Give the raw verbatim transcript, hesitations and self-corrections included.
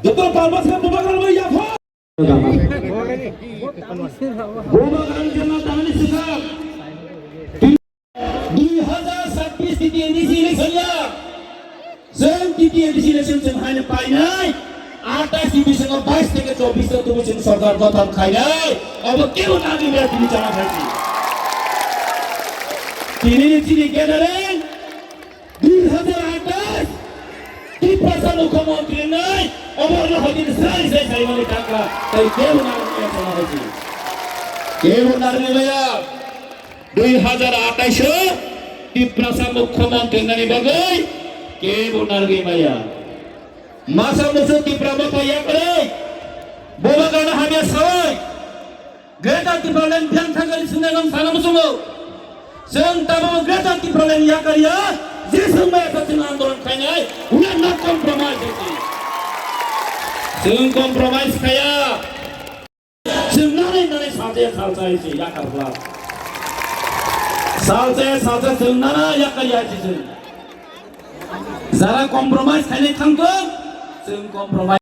Doktor Palmas khe bubagra bai yapha. Bubagra jema tangani sika. Dui hazar sabbish T T A D C election ya. Chwng T T A D C election chwng haino painai. Atais ni bisingo bais theke chobbish ta tubu chwng sorkar gothon khainai. Obo kebo nangni maya tini chana khaisi. Tini ni chini gathering. Dui hazar atais, Tiprasa mukhyamantri wngnai, oborno hoi din srai srai saimani takla, tai kebo narwknai chana hoisi. Kebo narwknai maya, dui hazar atais o Tiprasa mukhyamantri wngnani bagwi kebo narwknai maya. Masa musu Tipra motha yakarwi, boba gana hamya sawai, Greater Tipraland phiya thangkali swngnai nang sana muchungo. Chwng tabuk Greater Tipraland yakarya, je swngmaya khe chwng andolon khainai, we are not compromise. Chwng compromise khaya. Chwng nanai nanai salsa salsa se yakar bla. Salsa salsa chwng nana yakarya se chwng. Jara compromise khainai thangkho, chwng compromise.